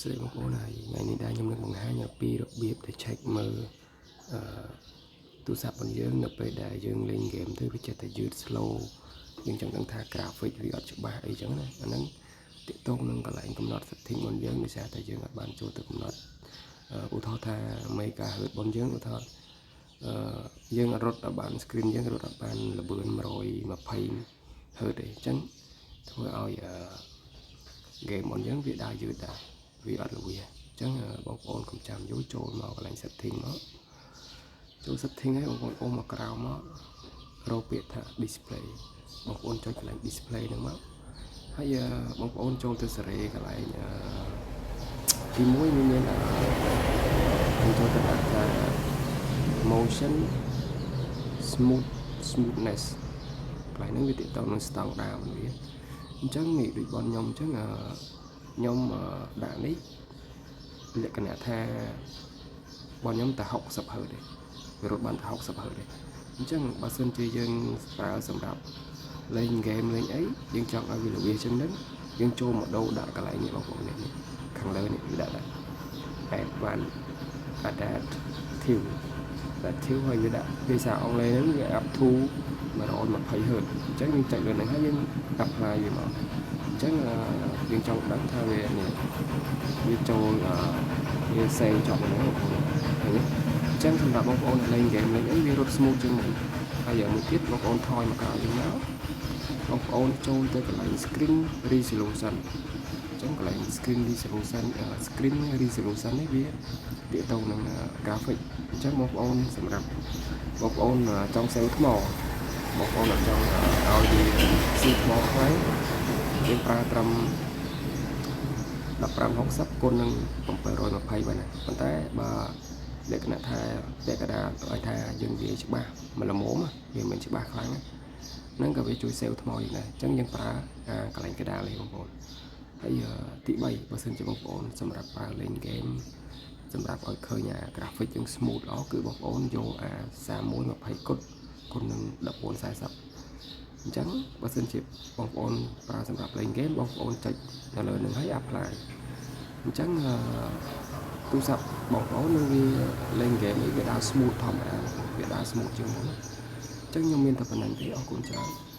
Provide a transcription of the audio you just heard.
ស្តីបងប្អូនហើយថ្ងៃនេះដែរខ្ញុំនឹងបង្ហាញអំពីរបៀបដែល check មើលអឺទូរស័ព្ទរបស់យើងនៅពេលដែលយើងលេងហ្គេមទៅវាចេះតែយឺត slow យើងចង់ដឹងថា graphic វាអត់ច្បាស់អីចឹងណាអាហ្នឹងទាក់ទងនឹងកន្លែងកំណត់ setting របស់យើងដោយសារតែយើងអត់បានចូលទៅកំណត់ឧទាហរណ៍ថា megahertz របស់យើងឧទាហរណ៍អឺយើងរត់ដល់បាន screen យើងរត់ដល់បានល្បឿន120 Hz ទេអញ្ចឹងធ្វើឲ្យអឺ game របស់យើងវាដើរយឺតដែរវាអត់ល្វាអញ្ចឹងបងប្អូនកុំចាំយូរចូលមកកន្លែង setting មកចូល setting ហើយបងប្អូនអូសមកក្រោមមករកពាក្យថា display បងប្អូនចុចកន្លែង display ហ្នឹងមកហើយបងប្អូនចូលទៅសេរីកន្លែងទី1វាមានយើងចូលទៅដាក់ថា motion smoothness កន្លែងហ្នឹងវាទាក់ទងនឹងស្តង់ដាររបស់វាអញ្ចឹងនេះដូចបងខ្ញុំអញ្ចឹងខ្ញុំដាក់នេះលក្ខណៈថាបងខ្ញុំតែ60 Hz ទេវារត់បានតែ60 Hz ទេអញ្ចឹងបើសិនជាយើងប្រើសម្រាប់លេងហ្គេមលេងអីយើងចង់ឲ្យវាល្វាជាងហ្នឹងយើងចូលមកដូរដាក់កន្លែងនេះបងប្អូននេះខាងលើនេះវាដាក់ដាក់ advanced adaptive adaptive ហើយវាដាក់ភាសាអង់គ្លេសហ្នឹងវា up to 120 Hz អញ្ចឹងយើងចុចលើហ្នឹងហើយយើង apply វាមកអញ្ចឹងយើងចង់ដឹងថាវានេះវាចូលវា save ជាប់ហ្នឹងបងប្អូនឃើញទេអញ្ចឹងសម្រាប់បងប្អូនដែលលេងហ្គេមលេងអីវារត់ smooth ជាងមុនហើយយ៉ាងមួយទៀតបងប្អូនថយមកក្រោយវិញមកបងប្អូនចូលទៅកន្លែង screen resolution អញ្ចឹងកន្លែង screen resolution screen resolution នេះវាទាក់ទងនឹង graphic អញ្ចឹងបងប្អូនសម្រាប់បងប្អូនចង់ save ថ្មបងប្អូនអត់ចង់ឲ្យវាស៊ីថ្មខ្លាំងយើងប្រើត្រឹម 1560គុណនឹង720បាទណាប៉ុន្តែបើលក្ខណៈថាពាក់កណ្ដាលឲ្យថាយើងនិយាយច្បាស់មួយល្មមវាមិនច្បាស់ខ្លាំងហ្នឹងក៏វាជួយ save ថ្មយើងដែរអញ្ចឹងយើងប្រើអាកន្លែងកណ្ដាលនេះបងប្អូនហើយទី3បើសិនជាបងប្អូនសម្រាប់ប្រើលេងហ្គេមសម្រាប់ឲ្យឃើញអា graphic យើង smooth ល្អគឺបងប្អូនយកអា3120គុតគុណនឹង1440អញ្ចឹងបើសិនជាបងប្អូនប្រើសម្រាប់លេងហ្គេមបងប្អូនចុចនៅលើនឹងហើយ apply អញ្ចឹងទូរស័ព្ទបងប្អូននឹងវាលេងហ្គេមអីវាដើរ smooth ធម្មតាវាដើរ smooth ជាងមុនអញ្ចឹងខ្ញុំមានតែប៉ុណ្្នឹងទេអរគុណច្រើន។